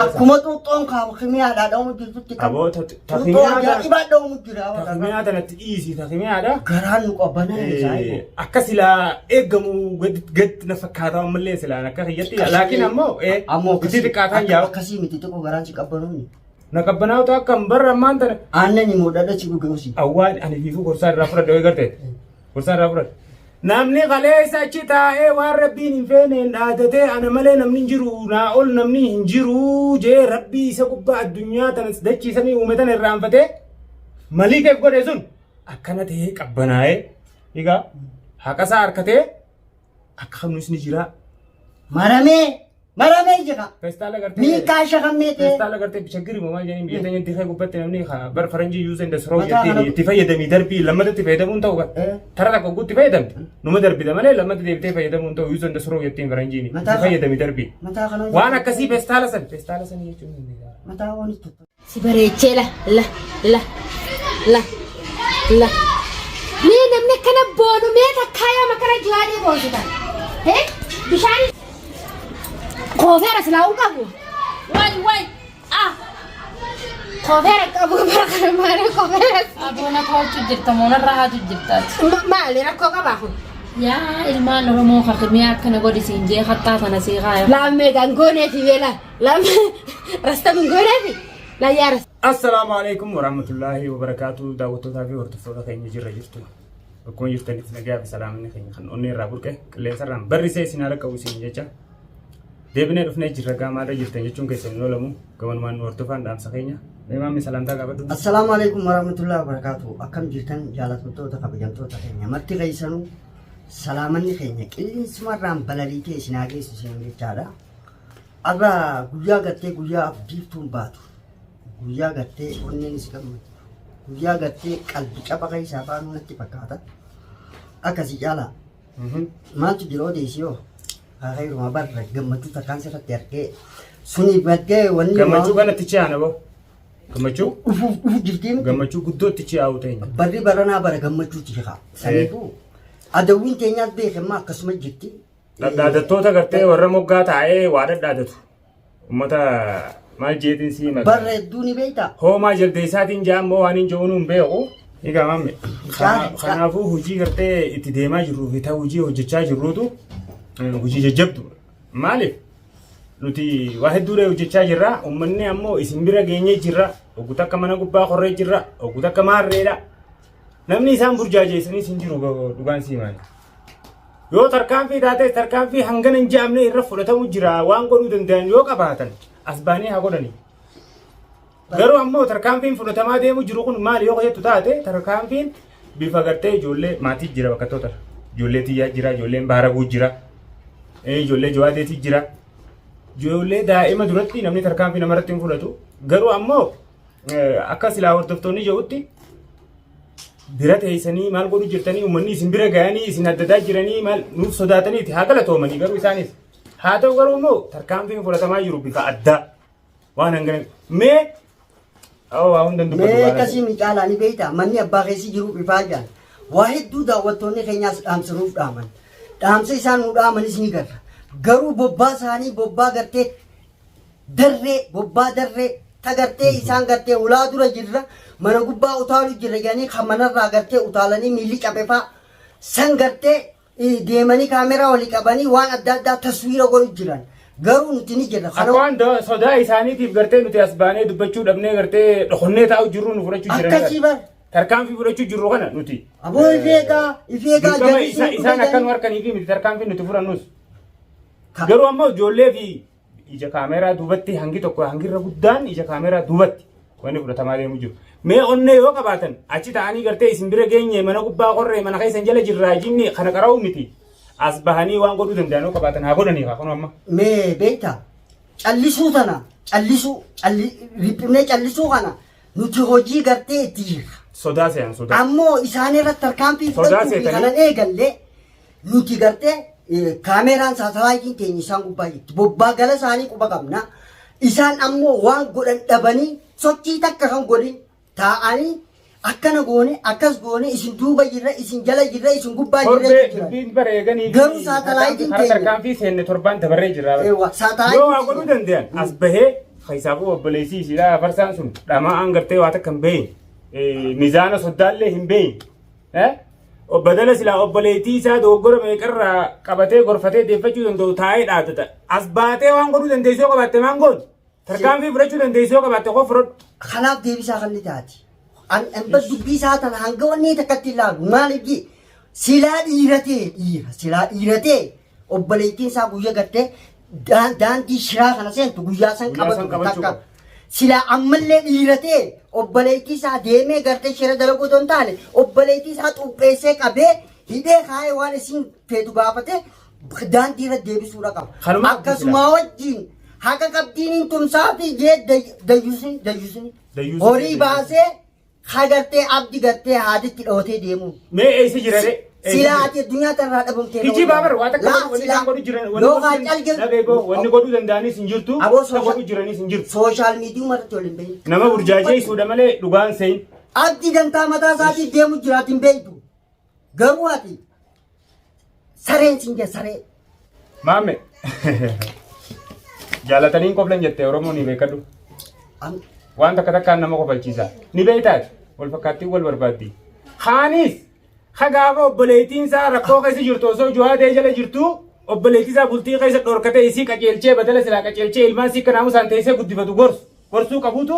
Akkuma xuuxxoon kaakimiyaadhaa dha'umu jirtutti kan Aboo xuuxxoo takimiyaa ajaa'ibaa dha'umu jira. takimiyaa tanatti dhiisi takimiyaadha. Garaan nu qabbanaa isaa. Akka silaa eegamu gad gad na fakkaata ammallee silaan akka kiyyatti laakiin ammoo Ammoo itti xiqqaataan yaa'u. akkasii miti xiqqoo garaan si qabbanuuni. Na qabbanaa'u ta'a akkam barra ammaan tana. Aannan immoo dhadha si dhuge osii. Awwaan ani fiifuu gorsaa irraa fudhadhe wayii garte. Gorsaa irraa fudhadhe. Namni kaleessa achi taa'ee waan rabbiin hin feeneen dhaadatee ana malee namni hin jiru naa ol namni hin jiru jee rabbii isa gubbaa addunyaa tana dachii samii uume tana irraanfatee malii keef godhe sun akkana ta'ee qabbanaa'ee egaa haqa isaa harkatee akka kamnus ni jira. Maramee maramee jira. Feestaala gartee. Miikaa shakammee ta'e. Feestaala gartee bishaggiri moo maal jedhanii biyya teenya dirree gubbatti namni bar faranjii use and throw Mataa jettiin kana- itti fayyadamii darbii lammata itti fayyadamuun ta'u kan. Tara takka guutti fayyadamte numa darbita malee lammata deebitee fayyadamuun ta'u use and throw jettiin faranjiin itti Mataa kana- fayyadamii darbii. Mataa kana. Waan akkasii feestaala san feestaala san jechuun ni danda'a. Mataa waan itti. Si bareechee la la la la la. Mee namni akkana boonu mee takkaa yoo makara jiwaadee boonsitan. Hee bishaan koofeera silaa hin qabu. Waay waay ah koofeera qabu bara kana maali koofeera. Aboona kaa'utu jirta moonarra haatu jirtaati. Maali rakkoo qabaa kun? Yaa ilmaan Oromoo kakimiyaa akkana godhi siin jee hattaa tana sii kaaya. Laammee gangooneefi beela laammee rasta gangooneefi layyaa rasta. Assalaamu alaikum warahmatullaahi wabarakaatu daawwattootaa fi hordoftoota keenya jirra jirtu. Akkuma jirtanitti nagaa fi salaamni keenya kan onnee irraa burqe qilleensa irraan barrisee isin haala qabu isin jecha deebinee dhufnee jirra gaamaadha jirtan jechuun keessan hin oolamu gamanumaan nu hordofaan dhaamsa keenya. Mee maammi salaamtaa gaafadhu. Assalaamu alaikum warahmatullahi wabarakatuh. Akkam jirtan jaalatamtoota kabajamtoota keenya marti keessanuu salaamanni keenya qilleensumarraan balaliitee isin haa geessu isin jechaadha. Har'a guyyaa gartee guyyaa abdiiftuun baatu. Guyyaa gartee onneen si gammadu. Guyyaa gartee qalbi caba keessaa baanu natti fakkaata. Akkasii caalaa. Maaltu jira odeessi yoo? Hareeruma barra gammachuu takkaan sirratti argee suni baddee wanni Gammachuu kanatti ce'ana boo. Gammachuu dhufuuf dhufu jirtii miti. gammachuu guddootti ce'aa'u teenya. Barri baranaa bara gammachuuti jira. Saniifuu adawwiin teenyaas beekammaa akkasuma jirti. Dhadhaadattoota gartee warra moggaa taa'ee waa dhadhaadatu. Uummata maal jeetiin sii maqaa. Barra hedduu ni beektaa? Hoomaa jaldeessaatiin jaa ammoo waan hin je'uun hin beeku. Egaa mamme. Kanaafuu hojii gartee itti deemaa jirruu fi ta'u hojii hojjechaa jirruutu hojii jajjabdu. Maaliif? Nuti waa hedduudha hojjechaa jirra. Uummanni ammoo isin bira geenyee jirra. Oggu takka mana gubbaa korree jirra. Oggu takka maarreedha. Namni isaan burjaajeessanis hin jiru dhugaan sii maali. Yoo tarkaanfii taates tarkaanfii hangana hin je'amne irra fudhatamu jira waan godhuu danda'an yoo qabaatan as baanii haa godhani. Garuu ammoo tarkaanfiin fudhatamaa deemu jiru kun maali yoo jettu taate tarkaanfiin bifa gartee ijoollee maatii jira bakka toota. Ijoollee tiyyaa jira, ijoolleen baaraguu jira, ijoollee jawaadeetii jira. Ijoollee daa'ima duratti namni tarkaanfii namarratti hin fudhatu. Garuu ammoo akka silaa hordoftoonni jedhutti bira teessanii maal godhu jirtanii uummanni isin bira ga'anii isin addadaa jiranii maal nuuf sodaataniiti haa galatoomanii garuu isaanis haa ta'u garuu immoo tarkaanfiin fudhatamaa jiru bifa addaa waan hangana mee waa hundan dubbatu Mee akkasii micaalaa ni beektaa manni abbaa keessi jiru bifaa jaan waa hedduu daawwattoonni keenyaas dhaamsa nuuf dhaaman dhaamsa isaan nu dhaamanis ni garra garuu bobbaa isaanii bobbaa gartee darree bobbaa darree ta gartee isaan gartee ulaa dura jirra mana gubbaa utaalu jirra jedhanii kan manarraa gartee utaalanii miilli cabefaa san gartee deemanii kaameraa walii qabanii waan adda addaa taswiira godhu jiran garuu nuti ni jirra Akka waan sodaa isaaniitiif gartee nuti as baanee dubbachuu dhabnee gartee dhokonnee taa'u jirru nu fudhachuu jiran. Akkasii bar. Tarkaanfii fudhachuu jirru kana nuti. Aboo ifeegaa ifeegaa Dirqama jarri sun isaan akka nu harkanii fi miti tarkaanfii nuti fudhannus. Garuu ammoo ijoollee fi ija kaameeraa duubatti hangi tokko hangi irra guddaan ija kaameeraa duubatti wanni fudhatamaa deemu jiru. Mee onnee yoo qabaatan achi ta'anii gartee isin bira geenye mana gubbaa korree mana keessan jala jirraa jinni kana qara'uu miti. As bahanii waan godhuu danda'an yoo qabaatan haa godhanii haa kunu amma. Mee beektaa callisuu tana callisuu riphnee callisuu kana nuti hojii gartee itti jirra. Sodaa se'an sodaa. Ammoo isaan irratti tarkaanfii Sodaa fudhachuu fi seetanii. kanan eegalle Nuti gartee kaameeraan saatalaayitiin teenya isaan gubbaa jirti. Bobbaa gala isaanii quba qabna. Isaan ammoo waan godhan dhabanii sochii takka kan godhin taa'anii akkana goone akkas goone isin duuba jirra isin jala jirra isin gubbaa jirra Torbee jechuu jiran. dubbiin bara eeganii Garuu saatalaayitiin karaa teenya. tarkaanfii seenne torbaan dabarree jirra. Eewwa, saatalaayitiin Yoo waa godhuu danda'an as bahee Keessaafuu obboleessii isiidhaa hafarsaan sun dhama'aan gartee waa takka hin beeyin. Mizaana soddaallee hin beeyin. Badala silaa obboleettii isaa dogoggora meeqarraa qabatee gorfatee deeffachuu danda'u taa'ee dhaadata. As baatee waan godhuu dandeessu yoo qabaatte maan gootu? Tarkaanfii fudhachuu dandeessu yoo qabaatte koo fudhadhu. Kanaaf deebisaa kan ni taati. An an dubbii isaa tana hanga wanni takkatti ilaalu maaliif ji silaa dhiira ta'e dhiira silaa dhiira ta'e obboleettiin isaa guyya gartee daandii shiraa kana seentu guyyaa san Guyyaa san qabatu qabachuu takka. qaba. Silaa ammallee dhiira ta'e obboleettii isaa deemee gartee shira dalaguu otoo hin taane obboleettii isaa xuupheessee qabee hidhee kaayee waan isiin feetu gaafatee daandii irra deebisuudha qaba. Kanuma qabdi Akkasuma wajjin haqa qabdiin hin tumsaa fi jee dayyusin dayyusin Dayyusin horii dayyusin. baasee hagartee abdi gartee haaditti dhootee deemuu. Mee eessa jira ree? Silaa ati addunyaa tanarraa dhabamtee Kijibaa bara waa takka Laa, wanni silaa. isaan godhu jiran wanni Yoo godhu kaa jiran- calqil dhagee boo wanni godhuu danda'anis hin jirtu Aboo isa soosha- godhu jiranis hin jirtu. Sooshaal miidiyuma irratti waliin bahin. Nama burjaajeessuudha malee dhugaan seen. Abdi dantaa mataa isaatiif deemu jiraati hin beektu. Garuu ati sareen siin jee saree. Maamme jaalataniin koflan jette Oromoo ni beekadhu. Waan takka takkaan nama kofalchiisa. Ni beektaati wal fakkaattiin wal barbaaddi. Kaanis ka gaafa obboleettiin isaa rakkoo keessa jirtu osoo juwaadee jala jirtu obboleettii isaa bultii keessa dhorkatee isii qajeelchee badala silaa qajeelchee ilmaan sii kanaamusaan teessee guddifatu gorsu gorsuu qabuutu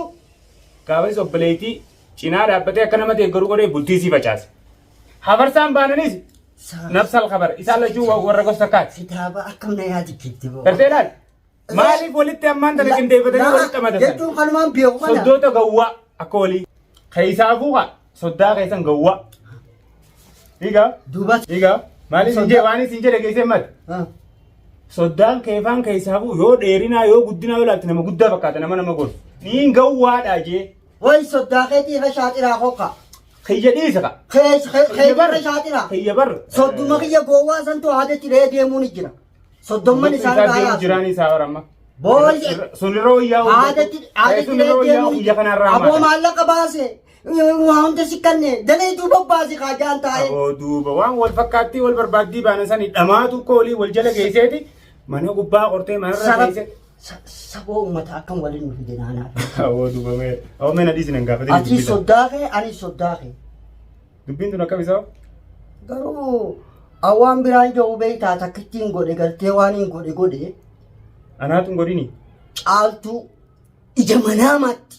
gaafas obboleettii cinaa dhaabbatee akka nama deeggaru godhee bultii isii facaase. Hafarsaan baananis nafsal kabar isaan lachuu warra gosa takkaati. Kitaaba akkam na yaadachiifte boo. Gartee laal maaliif walitti ammaan tana qindeeffatanii walitti qamadatan? Jechuun kanumaan beeku kana. Soddoota gawwaa akka walii. Keessaafuu haa soddaa keessan gawwaa. Dhiigaa Duuba. dhiigaa maaliif hin jee waan isin jedhe keessee mati. Soddaan keefaan keessaafuu yoo dheerinaa yoo guddinaa yoo laalte nama guddaa fakkaata nama nama gorsu. Niin gawwaadha jee. Way soddaa keetii irra shaaxiraa kokka. Kiyya dhiisa ka. Keetii irra shaaxiraa. Kiyya bar. Sodduma kiyya gowwaa santu haadatti dhahee deemuu ni jira. Soddomman isaan deemu irraa jiraan isaa bara amma. Booyye. Sun irra wayyaa Haadatti haadatti Sun irra dhahee wayyaa deemuu ni kiyya kanarraa Aboo maata. maallaqa baase. Waa hunda si kanne dalee duuba baase kaajaan taa'ee. Aboo duuba waan wal fakkaattii wal barbaaddii baana sani dhamaatu koolii wal jala geesseeti mana gubbaa qortee manarra Sarab geesse. saboo uummata akkam waliin nu fide naanaa. Aboo duuba mee. Aboo mee na dhiisi nan gaafatee Ati soddaa kee ani soddaa kee. Dubbiin tun akkam isaa? Garuu awwaan biraan jiru beektaa takkittiin godhe galtee waan hin godhe godhe Anaatu hin godhini. caaltuu ija manaamaatti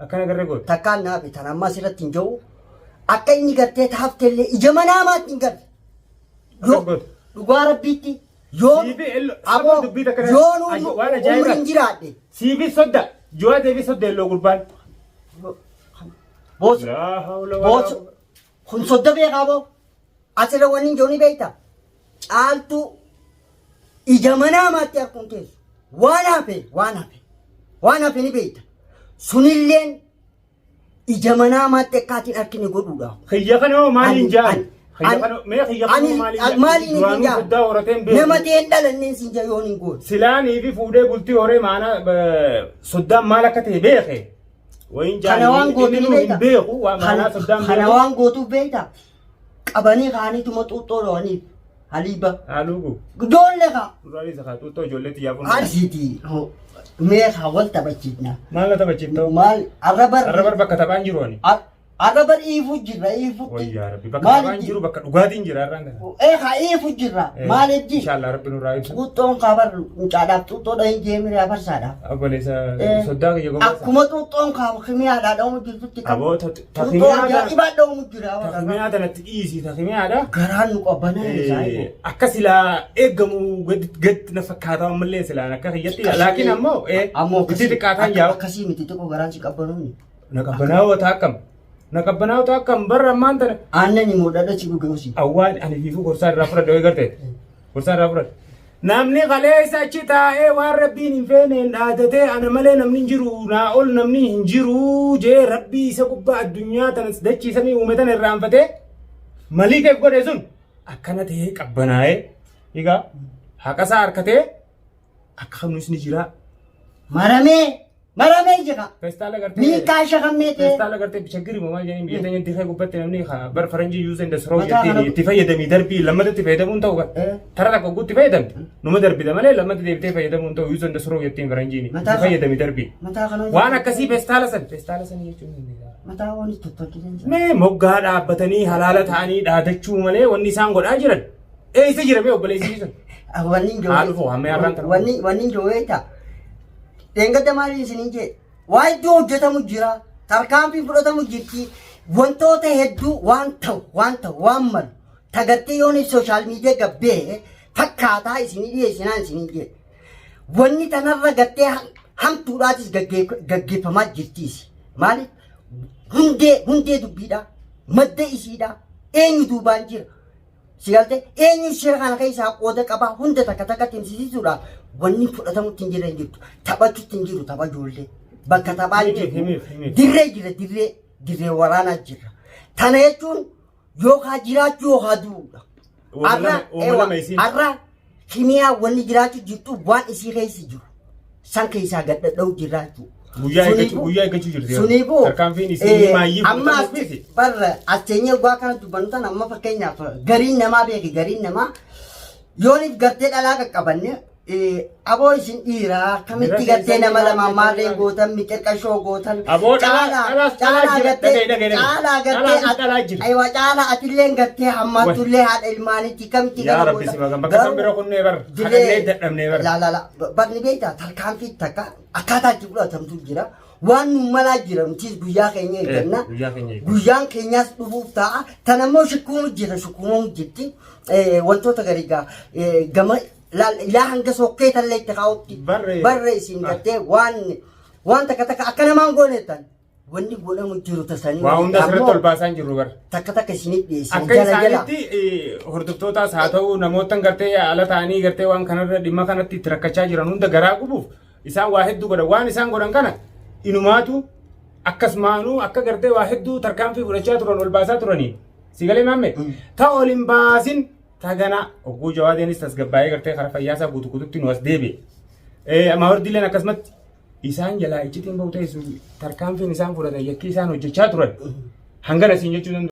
Akkana garree goote. takkaan naafe tan ammaa asirratti hin jiru akka inni gartee taaftellee ija manaamaatti hin galle. Akkas goote. Dhugaa rabbiitti yoo Siifi ello- aboo sababa dubbii takka yoo nu waan ajaa'ibaa. umriin jiraadhe Siifi sodda. Juwaatee fi sodda elloo gurbaan. boos Laa hawla walaa boos kun sodda beekaa boo asirra wanni hin jiru ni beekta caaltuu ija manaamaatti arguun teessu waan hafe waan hafe waan hafe ni beekta sunilleen ija manaamaatti akka ati hin arkine godhuudha. Kiyya kana hoo maaliin Ani- jaan? ani- Kiyya kana mee kiyya kana hoo maaliin jaan? Maaliin hin Duraanuu jaan? soddaa horatee hin beeku. Nama ta'een dhalanneen siin jaa yoon hin goone. Silaanii fi fuudhee bultii horee maana soddaan maal akka ta'e beeke. Wayin jaan Kana waan gootu inni ni nuu hin beekta. beeku waan maanaa soddaan Kana beeku. waan gootuuf beekta. Qabanii kaaniituma xuuxxoo dho'aniif haliiba. Haaluugu. Ijoollee kaa. Duraan isa kaa xuuxxoo ijoolleetti yaafuun. Asiiti mee kaa wal taphachiifna. Maal na taphachiifta? Maal arra bar Arra bar bakka taphaan jiru ani. arra bar iifu jirra iifutti. Wayyaa rabbi bakka taphaan jiru bakka dhugaatiin jira har'aan kana. Ee kaa iifu jirra maal ejji. Inshallah rabbi nurraa ibsa. Xuuxxoon kaa bar mucaadhaaf xuuxxoo dhahin jeemire afarsaadhaaf. Obboleessa soddaa kiyya gogaa. Akkuma xuuxxoon kaa kimiyaadhaa dha'umu jirtutti kan. Aboo Xuuxxoo takimiyaa ajaa'ibaa dha'umu jira. takimiyaa tanatti dhiisi takimiyaadha. Garaan nu qabbanaa isaa. Akka silaa eegamu gad gad na fakkaata ammallee silaan akka kiyyatti laakiin ammoo Ammoo itti xiqqaataan yaa'u. Akkasii miti xiqqoo garaan si qabbanuuni. Na qabbanaa'oo ta'a akkam. Na qabbanaa'oo ta'a akkam barra ammaan tana. Aannan immoo dhadha si dhuge osii. Awwaan ani fiifuu gorsaa irraa fudhadhe wayii garte. Gorsaa irraa fudhadhe. Namni kaleessa achi taa'ee waan rabbiin hin feeneen dhaadatee ana malee namni hin jiru naa ol namni hin jiru jee rabbii isa gubbaa addunyaa tana dachii samii uume tana irraanfatee malii keef godhe sun akkana ta'ee qabbanaa'ee egaa haqa isaa harkatee akka kanuus ni jira. Maramee Maramee jira. Feestaala gartee. Miikaa shakammee ta'e. Feestaala gartee bishaggiri moo maal jedhanii biyya teenya dirree gubbatti namni bar faranjii use and throw Mataa jettiin kana- itti fayyadamii darbii lammata itti fayyadamuun ta'u bara. Tara takka guutti fayyadamte numa darbita malee lammata deebitee fayyadamuun ta'u use and throw jettiin faranjiin itti Mataa kana- fayyadamii darbii. Mataa kana. Waan akkasii feestaala san feestaala san jechuun hin danda'amu. Mataa waan tottolchisan. Mee moggaa dhaabbatanii halaala ta'anii dhaadachuu malee wanni isaan godhaa jiran eessa jira mee obboleessi sun? Wanni Haa dhufu, hamma yarraan tana. Wanni wanni joowweeta. Dheengadda maaliin isiniin jee? Waa hedduu hojjetamu jira. Tarkaanfiin fudhatamu jirti. Wantoota hedduu waan ta'u waan ta'u waan malu. Tagartee yoon social media gabbee fakkaataa isinii dhiyeessinaan isiniin jee. Wanni tanarra gartee hamtuudhaatis gaggeeffamaa jirtiis. Maaliif? Hundee hundee dubbiidha. Madda isiidha. Eenyu duubaan jira? Si galte eenyu shira kana keessaa qooda qabaa hunda takka takkatti himsisiisuudhaaf wanni fudhatamutti hin jirre hin jirtu. Taphachuutti hin jiru tapha ijoollee. Bakka taphaa hin Himiif, jiru. himiif, himiif. Dirree jira dirree dirree waraanaa jira. Tana jechuun yookaan jiraachuu yookaan du'uudha. Uuma lama isiin. Har'a kimiyaa wanni jiraachuu jirtu waan isii keessa jiru. San keessaa gad dhadha'u jirra jechuudha. Guyyaa eeggachuu guyyaa eeggachuu jirti. Suniifuu Tarkaanfiin isii maayyii amma fudhatamuuf miti. barra as teenyee dhugaa kana dubbannu tan amma fakkeenyaaf gariin namaa beeki gariin namaa yoonif gartee dhalaa qaqqabanne aboo isin dhiiraa akkamitti Bira gartee keessan nama lama maal maarree jettan? gootan mixirqashoo gootan Aboo dhalaa- caalaa dhalaas dhalaa caalaa jira. gartee Dhaga'i, dhaga'i, dhaga'i. caalaa Dhalaas gartee dhalaa jira. aywa caalaa atilleen gartee hammaatullee haadha ilmaanitti kamitti Yaa kana Rabbi goota. si magan bakka san Garuu bira kunnee bar dirree kadhannee dadhabnee bar. La la la barni beektaa tarkaanfii takka akkaataa itti fudhatamtu jira. Waan nu malaa jira nutis guyyaa keenya eegganna. Guyyaa keenya eegganna. Guyyaan keenyaas dhufuuf ta'a. Tan ammoo shukkuumu jira shukkuumamu jirti. Wantoota garii gaa gama ilaa hanga sokkee tallee itti kaa'utti Barree. barree isin gartee waan waan takka takka akka namaan gooneettan wanni godhamu jiru tasanii. Waa hunda asirratti ol baasaa hin jirru bar. Takka takka isiniif dhiyeessin Akka jala jala. isaanitti hordoftootaas haa ta'u namoota gartee ala ta'anii gartee waan kanarra dhimma kanatti itti rakkachaa jiran hunda garaa gubuuf isaan waa hedduu godhan waan isaan godhan kana inumaatu akkasumaanuu akka gartee waa hedduu tarkaanfii fudhachaa turan ol baasaa turanii si galee maamme ta ol hin baasin ta gana ogguu jawaadeenis tasgabbaa'ee gartee karaa fayyaasaa guutu guututti nu as deebi'e. Maawardiileen akkasumatti isaan jalaa iccitiin bahu ta'e tarkaanfiin isaan fudhatan yakkii isaan hojjechaa turan hangana siin jechuu danda'u.